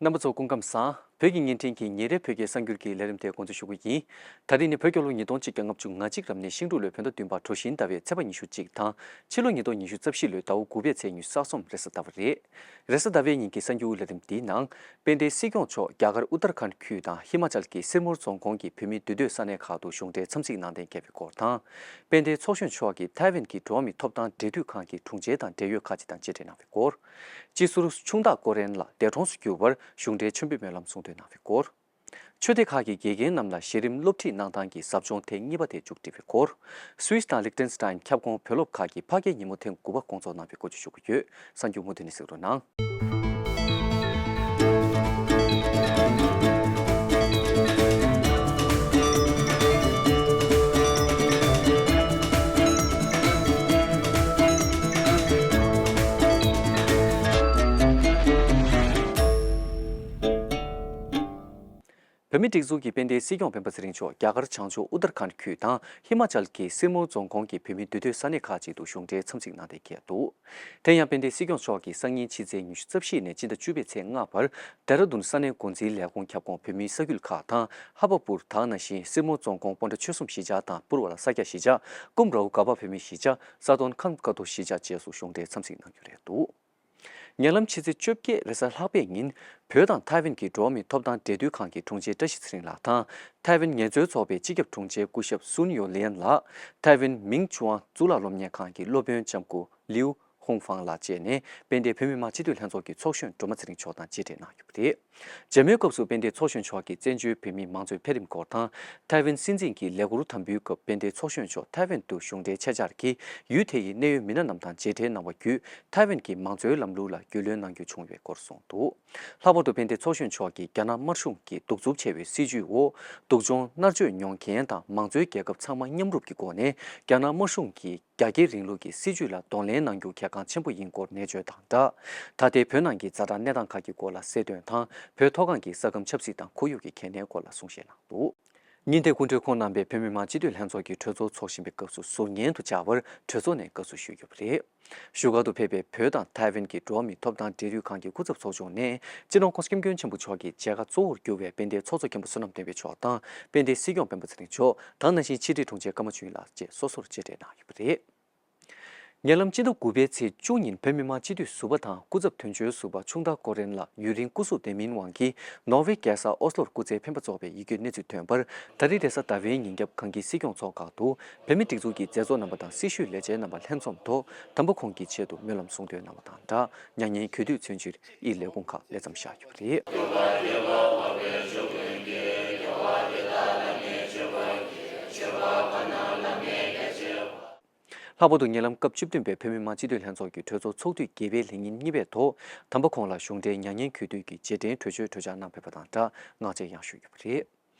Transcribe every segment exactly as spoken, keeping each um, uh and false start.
རྣམ་པ་ཚོ་སྐུ་ཁམས་བཟང་། བོད་ཀྱི་བརྙན་འཕྲིན་གྱི་ཉིན་རེའི་བོད་སྐད་གསར་འགྱུར་གྱི་ལས་རིམ་དེ་འགོ་འཛུགས་ཞུ་གི་ཡིན། ད་རིང་ནི་བོད་རྒྱལ་ལོ་ཉིས་སྟོང་གཅིག་བརྒྱ་ལྔ་བཅུ་ང་གཅིག་རབ་གནས་ཤིང་འབྲུག་ལོའི་བོད་ཟླ་བདུན་པ་གྲོ་བཞིན་ཟླ་བའི་ཚེས་པ་ཉི་ཤུ་གཅིག་དང་། ཕྱི་ལོ་ཉིས་སྟོང་ཉི་ཤུ་རྩ་བཞི་ལོའི་ཟླ་བ་དགུ་པའི་ཚེས་ཉི་ཤུ་རྩ་གསུམ་རེས་གཟའ་ཟླ་བ་རེད། རེས་གཟའ་ཟླ་བའི་ཉིན་གྱི་གསར་འགྱུར་ལས་རིམ་འདིའི་ནང་། དཔལ་ལྡན་སྲིད་སྐྱོང་མཆོག་རྒྱ་གར་ཨུ་ཏར་ཁཱན་ཁུལ་དང་ཧི་མ་ཅལ་གྱི་སིར་མོར་རྫོང་ཁོངས་ཀྱི་བོད་མིའི་འདུས་སྡོད་ས་གནས་ཁག་ཏུ་གཞུང་འབྲེལ་འཚམས་གཟིགས་གནང་གཏན་འཁེལ་བའི་སྐོར་དང་། དཔལ་ལྡན་ཚོགས་གཞོན་མཆོག་གིས་ཐའེ་ཝན་གྱི་འགྲོ་བ་མིའི་ཐོབ་ཐང་འབྲེལ་མཐུད་ཁང་གི་དྲུང་ཆེ་དང་འབྲེལ་ཡོད་ཁག་ཅིག་དང་མཇལ་འཕྲད་གནང་བའི་སྐོར། སྤྱི་ཟུར་ཆུང་བདག་ཀོ་རེན་ལགས་འདས་གྲོངས་སུ་གྱུར་བར་གཞུང་འབྲེལ་མཆོད་འབུལ་སྨོན་ལམ་གསུང་འདོན་གནང་བའི་སྐོར། ཆོས་སྡེ་ཁག་གི་དགེ་རྒན་རྣམས་ལ་གཞི་རིམ་སློབ་ཁྲིད་གནང་སྟངས་ཀྱི་ཟབ་སྦྱོང་ཐེངས་གཉིས་པ་དེ་མཇུག་སྒྲིལ་བའི་སྐོར། སུད་སི་དང་ལིག་ཏེན་སི་ཏན་ཁྱབ་ཁོངས་བོད་སློབ་ཁག་གི་ཕ་སྐད་ཉིན་མོ་ཐེངས་དགུ་པ་སྐོང་ཚོགས་གནང་བའི་སྐོར་བཅས་ཞུ་གི་ཡོད། གསར་འགྱུར་མུ་མཐུད་ནས་གཟིགས་རོགས་གནང་། བོད་མིའི་སྒྲིག་འཛུགས་ཀྱི་དཔལ་ལྡན་སྲིད་སྐྱོང་སྤེན་པ་ཚེ་རིང་མཆོག་རྒྱ་གར་བྱང་ཕྱོགས་ཨུ་ཏར་ཁཱན་ཁུལ་དང་ཧི་མ་ཅལ་གྱི་སིར་མོར་རྫོང་ཁོངས་ཀྱི་བོད་མིའི་འདུས་སྡོད་ས་གནས་ཁག་ཅིག་ཏུ་གཞུང་འབྲེལ་འཚམས་གཟིགས་གནང་གཏན་འཁེལ་འདུག་དེ་ཡང་དཔལ་ལྡན་སྲིད་སྐྱོང་མཆོག་གིས་སང་ཉིན་ཕྱི་ཚེས་ཉི་ཤུ་རྩ་བཞི་ནས་སྤྱི་ཟླ་བཅུ་པའི་ཚེས་ལྔ་བར་ལྡེ་ར་ལྡུན་ས་གནས་འགོ་འཛིན་ལས་ཁུངས་ཁྱབ་ཁོངས་བོད་མིའི་ས་ཁུལ་ཁག་དང་ཧ་བ་པུར་དང་ནང་བཞིན་སིར་མོར་རྫོང་ཁོངས་སྤོན་ཊ་ཆོལ་གསུམ་གཞིས་ཆགས་དང་པུར་བ་ལ་ས་སྐྱ་གཞིས་ཆགས། ཀུམ་རའོ་ག་པ་བོད་མིའི་གཞིས་ཆགས། ས་དོན་ཁམས་ཀ་ཐོ་གཞིས་ཆགས་བཅས་སུ་གཞུང་འབྲེལ་འཚམས་གཟིགས་གནང་རྒྱུ་རེད་འདུག་ཉེ་ལམ་ཕྱི་ཚེས་བཅོ་བརྒྱད་རེས་གཟའ་ལྷག་པའི་ཉིན་བོད་དང་ཐའེ་ཝན་གྱི་འགྲོ་བ་མིའི་ཐོབ་ཐང་འབྲེལ་མཐུད་ཁང་གི་དྲུང་ཆེ་བཀྲ་ཤིས་ཚེ་རིང་ལགས་དང་ཐའེ་ཝན་ངལ་རྩོལ་ཚོགས་པའི་སྤྱི་ཁྱབ་དྲུང་ཆེ་སྐུ་ཞབས་སུན་ཡོ་ལེན་ལགས། ཐའེ་ཝན་མིང་ཆུའང་གཙུག་ལག་སློབ་གཉེར་ཁང་གི་སློབ་དཔོན་ལྕམ་སྐུ་ལིའུ་ཧུང་ཧྥང་ལགས་བཅས་ནས་དཔལ་ལྡན་བོད་མི་མང་སྤྱི་འཐུས་ལྷན་ཚོགས་ཀྱི་ཚོགས་གཞོན་སྒྲོལ་མ་ཚེ་རིང་མཆོག་དང་མཇལ་འཕྲད་གནང་ཡོད་པ་རེད། མཇལ་མོལ་སྐབས་སུ་དཔལ་ལྡན་ཚོགས་གཞོན་མཆོག་གིས་བཙན་བྱོལ་བོད་མིའི་མང་གཙོའི་འཕེལ་རིམ་སྐོར་དང་། ཐའེ་ཝན་སྲིད་འཛིན་གྱི་ལས་འཁུར་དམ་འབུལ་སྐབས་དཔལ་ལྡན་ཚོགས་གཞོན་མཆོག་ཐའེ་ཝན་དུ་གཞུང་འབྲེལ་ཆེད་བཅར་གྱིས་ཡུལ་དེ་ཡི་གནད་ཡོད་མི་སྣ་རྣམས་དང་མཇལ་འཕྲད་གནང་བ་བརྒྱུད་ཐའེ་ཝན་གྱི་མང་གཙོའི་ལམ་ལུགས་ལ་རྒྱུས་ལོན་གནང་རྒྱུ་བྱུང་བའི་སྐོར་གསུངས་འདུག་ལྷག་པར་དུ་དཔལ་ལྡན་ཚོགས་གཞོན་མཆོག་གིས་རྒྱ་ནག་དམར་གཞུང་གི་གདུག་རྩུབ་ཆེ་བའི་སྲིད་བྱུས་འོག་སྡུག་སྦྱོང་མནར་གཅོད་མྱོང་མཁན་དང་མང་གཙོའི་རྒྱལ་ཁབ་ཚང་མ་མཉམ་རུབ་ཀྱི་སྒོ་ནས་རྒྱ་ནག་དམར་གཞུང་གིས་རྒྱ་སྐྱེད་རིང་ལུགས་ཀྱི་སྲིད་བྱུས་ལ་གདོང་ལེན་གནང་རྒྱུ་གལ་འགངས་ཆེན་པོ་ཡིན་སྐོར་ནན་བརྗོད་དང་སྦྲགས། ད་ལྟའི་བོད་ནང་གི་ཛ་དྲག་གནས་སྟངས་ཁག་གི་སྐོར་ལ་གསལ་སྟོན་དང་བོད་མཐོ་སྒང་གི་ས་ཁམས་ཆབ་སྲིད་དང་ཁོར་ཡུག་གི་གལ་གནད་སྐོར་ལ་གསུང་བཤད་གནང་འདུག་ཉིན་དེའི་སྐུ་མགྲོན་ཁོང་རྣམ་པས་བོད་མི་མང་སྤྱི་འཐུས་ལྷན་ཚོགས་ཀྱི་གྲོས་ཚོགས་འཚོགས་བཞིན་པའི་སྐབས་སུ་ཟུར་ཉན་དུ་བཅར་བར་གྲོས་ཚོགས་ནས་དགའ་བསུ་ཞུས་ཡོད་པ་རེད། བཞུགས་སྒར་དུ་ཕེབས་པའི་བོད་དང་ཐའེ་ཝན་གྱི་འགྲོ་བ་མིའི་ཐོབ་ཐང་འབྲེལ་མཐུད་ཁང་གི་སྐུ་ཚབ་ཚོགས་ཆུང་ནས་སྤྱི་ནོར་༸གོང་ས་༸སྐྱབས་མགོན་ཆེན་པོ་མཆོག་གི་མཇལ་ཁ་གཙོ་བོར་གྱུར་བའི་དཔལ་ལྡན་ཚོགས་གཙོ་མཁན་པོ་བསོད་ནམས་བསྟན་འཕེལ་མཆོག་དང་དཔལ་ལྡན་སྲིད་སྐྱོང་སྤེན་པ་ཚེ་རིང་མཆོག་དང་ནང་བཞིན་ཕྱི་དྲིལ་དྲུང་ཆེ་ཀརྨ་ཆོས་དབྱིངས་ལགས་བཅས་སོ་སོར་མཇལ་འཕྲད་གནང་ཡོད་པ་རེད། ཉེ་ལམ་སྤྱི་ཟླ་དགུ་པའི་ཚེས་བཅུ་ཉིན་བོད་མི་མང་སྤྱི་འཐུས་ཟུར་པ་དང་སྐུ་ཚབ་དོན་གཅོད་ཟུར་པ་ཆུང་བདག་ཀོ་རེན་ལགས་ཡུན་རིང་སྐུ་གཟུགས་བདེ་མིན་དབང་གིས་ནོར་ཝེ་རྒྱལ་ས་ཨོ་སློར་སྐུ་ཚེ་འཕེན་པ་རྫོགས་པའི་ཡི་གེའི་གནས་ཚུལ་ཐོན་པར། ད་རེས་རེས་གཟའ་ཟླ་བའི་ཉིན་རྒྱབ་གངས་སྐྱིད་སྲིད་སྐྱོང་ཚོགས་ཁག་ཏུ་བོད་མིའི་སྒྲིག་འཛུགས་ཀྱི་མཛད་གཙོ་རྣམ་པ་དང་སྲི་ཞུའི་ལས་བྱེད་རྣམ་པ་ལྷན་འཛོམས་ཐོག་དམ་པ་ཁོང་གི་ཆེད་དུ་སྨོན་ལམ་གསུང་འདོན་གནང་བ་དང་སྦྲགས། མྱ་ངན་གུས་འདུད་མཚོན་ཕྱིར་དབུས་ལས་ཁུངས་ཁག་ལས་མཚམས་བཞག་ཡོད་པ་རེད། ལྷག་པར་དུ་ཉེ་ལམ་སྐབས་བཅུ་བདུན་པའི་བོད་མི་མང་སྤྱི་འཐུས་ལྷན་ཚོགས་ཀྱི་གྲོས་ཚོགས་ཚོགས་དུས་བརྒྱད་པའི་ལས་ཉིན་གཉིས་པའི་ཐོག་དམ་པ་ཁོང་ལ་གཞུང་འབྲེལ་མྱ་ངན་གུས་འདུད་ཀྱི་རྗེས་དྲན་གྲོས་ཆོད་གྲོས་འཆར་གནང་ཕེབས་པ་དང་སྦྲགས་ངག་བཅད་ཡང་ཞུས་ཡོད་པ་རེད།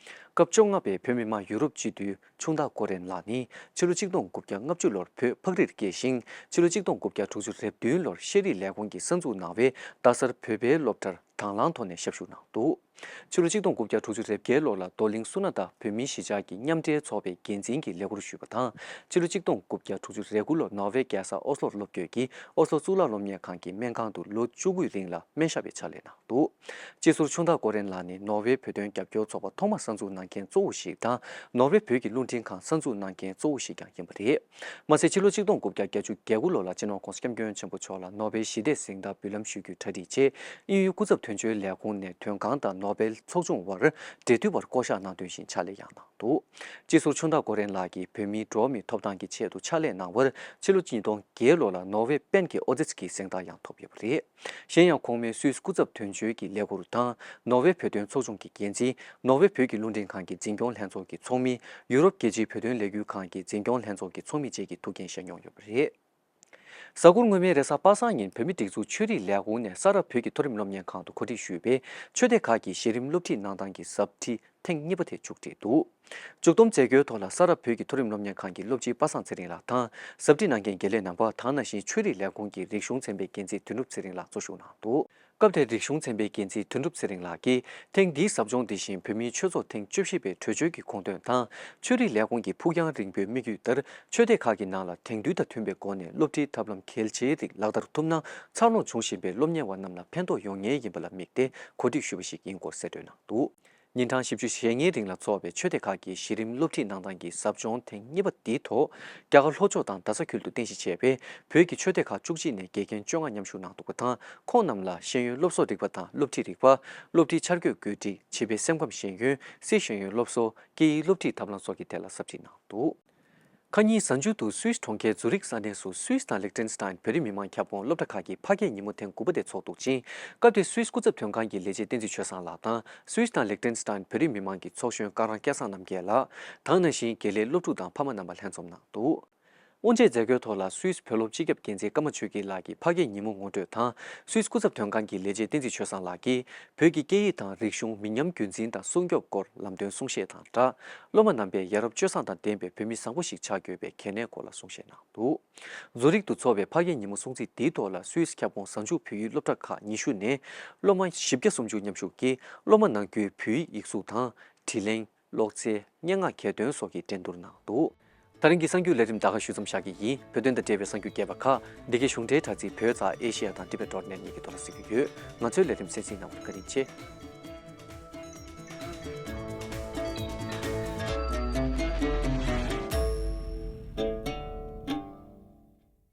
སྐབས་བཅོ་ལྔ་པའི་བོད་མི་མང་ཡུ་རོབ་སྤྱི་འཐུས་ཆུང་བདག་ཀོ་རེན་ལགས་ནི་ཕྱི་ལོ་གཅིག་སྟོང་དགུ་བརྒྱ་ལྔ་བཅུ་ལོར་བོད་ཕག་རིར་སྐྱེས་ཤིང་ཕྱི་ལོ་གཅིག་སྟོང་དགུ་བརྒྱ་དྲུག་ཅུ་རེ་བདུན་ལོར་ཤེས་རིག་ལས་ཁུངས་ཀྱིས་གསར་འཛུགས་གནང་བའི་རྡ་སར་བོད་པའི་སློབ་གྲྭར་དང་བླངས་ཐོག་ནས་ཞབས་ཞུ་གནང་འདུག་ཕྱི་ལོ་གཅིག་སྟོང་དགུ་བརྒྱ་དྲུག་ཅུ་རེ་བརྒྱད་ལོ་ལ་རྡོར་གླིང་སུ་ན་ད་བོད་མིའི་གཞིས་ཆགས་ཀྱི་མཉམ་འབྲེལ་ཚོགས་པའི་འགན་འཛིན་གྱི་ལས་ཁུར་ཞུས་པ་དང་ཕྱི་ལོ་གཅིག་སྟོང་དགུ་བརྒྱ་དྲུག་ཅུ་རེ་དགུ་ལོར་ནོར་ཝེ་རྒྱལ་ས་ཨོ་སློར་སློབ་བསྐྱོད་ཀྱིས་ཨོ་སློ་གཙུག་ལག་སློབ་གཉེར་ཁང་གི་སྨན་ཁང་དུ་ལོ་བཅུ་དགུའི་རིང་ལ་སྨན་ཞབས་པའི་ཕྱག་ལས་གནང་འདུག་སྤྱི་ཟུར་ཆུང་བདག་ཀོ་རེན་ལགས་ནི་ནོར་ཝེ་བོད་དོན་རྒྱབ་སྐྱོར་ཚོགས་པ་ཐོག་མ་གསར་འཛུགས་གནང་མཁན་གཙོ་བོ་ཞིག་དང་ནོར་ཝེ་བོད་ཀྱི་རླུང་འཕྲིན་ཁང་གསར་འཛུགས་གནང་མཁན་གཙོ་བོ་ཞིག་ཀྱང་ཡིན་པ་རེད། མ་ཟད་ཕྱི་ལོ་གཅིག་སྟོང་དགུ་བརྒྱ་བརྒྱད་ཅུ་གྱ་དགུ་ལོ་ལ་སྤྱི་ནོར་༸གོང་ས་༸སྐྱབས་མགོན་ཆེན་པོ་མཆོག་ལ་ནོ་བེལ་ཞི་བདེའི་གཟེངས་རྟགས་འབུལ་ལམ་ཞུ་རྒྱུའི་གྲ་སྒྲིག་ཆེད་དབྱིན་ཡུལ་སྐུ་ཚབ་དོན་གཅོད་ལས་ཁུངས་ནས་དོན་ཁང་དང་ནོ་བེལ་ཚོགས་ཆུང་བར་འབྲེལ་མཐུད་པར་བསྐོ་གཞག་གནང་དོན་བཞིན་ཕྱག་ལས་ཡང་གནང་འདུག་སྤྱི་ཟུར་ཆུང་བདག་ཀོ་རེན་ལགས་ཀྱིས་བོད་མིའི་འགྲོ་བ་མིའི་ཐོབ་ཐང་གི་ཆེད་དུ་ཕྱག་ལས་གནང་བར་ཕྱི་ལོ་ཉིས་སྟོང་བརྒྱད་ལོ་ལ་ནོ་བེལ་དཔལ་གྱི་ཨོ་ཛེས་ཀྱི་གཟེངས་རྟགས་ཡང་ཐོབ་ཡོད་པ་རེད། གཞན་ཡང་ཁོང་མོས་སུད་སི་སྐུ་ཚབ་དོན་གཅོད་ཀྱི་ལས་ཁུར་དང་ནོ་ཝེ་བོད་དོན་ཚོགས་ཆུང་གི་འགན་འཛིན། ནོ་ཝེ་བོད་ཀྱི་རླུང་འཕྲིན་ཁང་གི་འཛིན་སྐྱོང་ལྷན་ཚོགས་ཀྱི་ཚོགས་མི། ཡུ་རོབ་རྒྱལ་སྤྱིའི་བོད་དོན་ལས་འགུལ་ཁང་གི་འཛིན་སྐྱོང་ལྷན་ཚོགས་ཀྱི་ཚོགས་མི་བཅས་ཀྱི་ཐུགས་འགན་བཞེས་མྱོང་ཡོད་པ་རེད། གཟའ་འཁོར་སྔོན་མའི་རེས་གཟའ་པ་སངས་ཉིན་བོད་མིའི་སྒྲིག་འཛུགས་ཆོས་རིག་ལས་ཁུངས་ནས་ས་རཱ་བོད་ཀྱི་མཐོ་རིམ་སློབ་གཉེར་ཁང་དུ་གོ་སྒྲིག་ཞུས་པའི་ཆོས་སྡེ་ཁག་གི་གཞི་རིམ་སློབ་ཁྲིད་གནང་སྟངས་ཀྱི་ཟབ་ཁྲིད་ཐེངས་གཉིས་པ་དེ་མཇུག་བསྒྲིལ་འདུག་མཇུག་སྡོམ་མཛད་སྒོའི་ཐོག་ལ་ས་རཱ་བོད་ཀྱི་མཐོ་རིམ་སློབ་གཉེར་ཁང་གི་སློབ་སྤྱི་པ་སངས་ཚེ་རིང་ལགས་དང་ཟབ་ཁྲིད་གནང་མཁན་དགེ་ལས་རྣམ་པ་དང་ནང་བཞིན་ཆོས་རིག་ལས་ཁུངས་ཀྱི་རིག་གཞུང་ཚན་པའི་འགན་འཛིན་དོན་གྲུབ་ཚེ་རིང་ལགས་གཙོ་བཞུགས་གནང་འདུག་སྐབས་དེར་རིག་གཞུང་ཚན་པའི་འགན་འཛིན་དོན་གྲུབ་ཚེ་རིང་ལགས་ཀྱིས། ཐེངས་འདིའི་ཟབ་སྦྱོང་འདི་བཞིན་བོད་མིའི་ཆོས་ཚོགས་ཐེངས་བཅུ་བཞི་པའི་གྲོས་ཆོད་ཀྱི་དགོངས་དོན་དང་། ཆོས་རིག་ལས་ཁུངས་ཀྱི་ཕུགས་རྒྱང་རིང་པོའི་དམིགས་ཡུལ་ལྟར། ཆོས་སྡེ་ཁག་གི་ནང་ལ་དེང་དུས་དང་མཐུན་པའི་སྒོ་ནས་སློབ་ཁྲིད་ཐབས་ལམ་གལ་ཆེའི་རིགས་ལག་བསྟར་ཐུབ་ན། འཚར་ལོངས་འབྱུང་བཞིན་པའི་སློབ་གཉེར་བ་རྣམས་ལ་ཕན་ཐོགས་ཡོང་ངེས་ཡིན་པ་ལ་དམིགས་ཏེ་གོ་སྒྲིག་ཞུས་པ་ཞིག་ཡིན་སྐོར་གསལ་སྟོན་གནང་འདུག་ཉིན་གྲངས་བཞི་བཅུ་ཞེ་ལྔའི་རིང་ལ་འཚོགས་པའི་ཆོས་སྡེ་ཁག་གི་གཞི་རིམ་སློབ་ཁྲིད་གནང་སྟངས་ཀྱི་ཟབ་སྦྱོང་ཐེངས་གཉིས་པ་འདིའི་ཐོག་རྒྱ་གར་ལྷོ་ཕྱོགས་དང་རྡ་ས་ཁུལ་དུ་རྟེན་གཞི་བྱས་པའི་བོད་ཀྱི་ཆོས་སྡེ་ཁག་བཅུ་གཅིག་ནས་དགེ་རྒན་བཅོ་ལྔ་མཉམ་ཞུགས་གནང་འདུག་པ་དང་། ཁོང་རྣམས་ལ་ཤེས་ཡོན་སློབ་གསོ་རིག་པ་དང་སློབ་ཁྲིད་རིག་པ། སློབ་ཁྲིད་འཆར་འགོད་བཀོད་སྒྲིག་བྱིས་པའི་སེམས་ཁམས་ཤེས་ཡོན། སྲིད་ཤེས་ཡོན་སློབ་གསོ། སྐད་ཡིག་སློབ་ཁྲིད་ཐབས་ལམ་སོགས་ཀྱི་ཐད་ལ་ཟབ་ཁྲིད་གནང་འདུག་ཁ་ཉིན་གཟའ་མཇུག་ཏུ་སུད་སི་གྲོང་ཁྱེར་ཛུ་རིག་ས་གནས་སུ་སུད་སི་དང་ལིག་ཏེན་སི་ཏན་བོད་རིགས་མི་མང་ཁྱབ་ཁོངས་སློབ་གྲྭ་ཁག་གི་ཕ་སྐད་ཉིན་མོ་ཐེངས་དགུ་པ་དེ་འཚོགས་འདུག་ཅིང་། སྐབས་དེར་སུད་སི་སྐུ་ཚབ་དོན་ཁང་གི་ལས་བྱེད་བསྟན་འཛིན་ཆོས་བཟང་ལགས་དང་སུད་སི་དང་ལིག་ཏེན་སི་ཏན་བོད་རིགས་མི་མང་གི་ཚོགས་གཞོན་ཀ་རང་སྐལ་བཟང་རྣམ་རྒྱལ་ལགས་དང་། ནང་བཞིན་དགེ་ལས་སློབ་ཕྲུག་དང་ཕ་མ་རྣམ་པ་ལྷན་འཛོམས་གནང་འདུག་དབུ་འབྱེད་མཛད་སྒོའི་ཐོག་ལ་སུད་སི་བོད་སློབ་སྤྱི་ཁྱབ་འགན་འཛིན་ཀརྨ་ཆོས་སྐྱིད་ལགས་ཀྱིས་ཕ་སྐད་ཉིན་མོ་ངོ་སྤྲོད་དང་། སུད་སི་སྐུ་ཚབ་དོན་ཁང་གི་ལས་བྱེད་བསྟན་འཛིན་ཆོས་བཟང་ལགས་ཀྱིས་བོད་ཀྱི་སྐད་ཡིག་དང་རིག་གཞུང་མི་ཉམས་རྒྱུན་འཛིན་དང་སྲུང་སྐྱོབ་སྐོར་ལམ་སྟོན་གསུང་བཤད་དང་སྦྲགས། སློབ་མ་རྣམ་པས་ཡ་རབས་སྤྱོད་བཟང་དང་ལྡན་པའི་བོད་མི་བཟང་པོ་ཞིག་ཆགས་དགོས་པའི་གལ་གནད་སྐོར་ལ་གསུང་བཤད་གནང་འདུག་ཛུ་རིག་ཏུ་འཚོགས་པའི་ཕ་སྐད་ཉིན་མོ་སྲུང་བརྩི་འདིའི་ཐོག་ལ་སུད་སི་ཁྱབ་ཁོངས་གཟའ་མཇུག་བོད་ཡིག་སློབ་གྲྭ་ཁག་ཉི་ཤུ་ནས་སློབ་མ་བཞི་བརྒྱ་སུམ་ཅུ་མཉམ་ཞུགས་ཀྱིས་སློབ་མ་ནང་ཁུལ་བོད་ཡིག་ཡིག་གཟུགས་དང་། དྲིས་ལན། ཀློག་རྩལ། སྙན་ངག་གྱེར་འདོན་སོགས་ཀྱི་འགྲན་བསྡུར་གནང་འདུག་ད་རིང་གི་གསར་འགྱུར་ལས་རིམ་ད་ག་ཞུ་མཚམས་བཞག་གི་ཡིན། བོད་དོན་དང་འབྲེལ་བའི་གསར་འགྱུར་རྒྱས་པ་ཁག་འདི་གའི་གཞུང་འབྲེལ་དྲ་ཚིགས་བོད་ཙ་ཨེ་ཤེ་ཡ་དང་ཏི་བེ་ཊོ་ནེཊ་གཉིས་ཀྱི་ཐོག་ལ་གཟིགས་རྒྱུ་ཡོད། ང་ཚོའི་ལས་རིམ་གསན་གཟིགས་གནང་བར་བཀའ་དྲིན་ཆེ།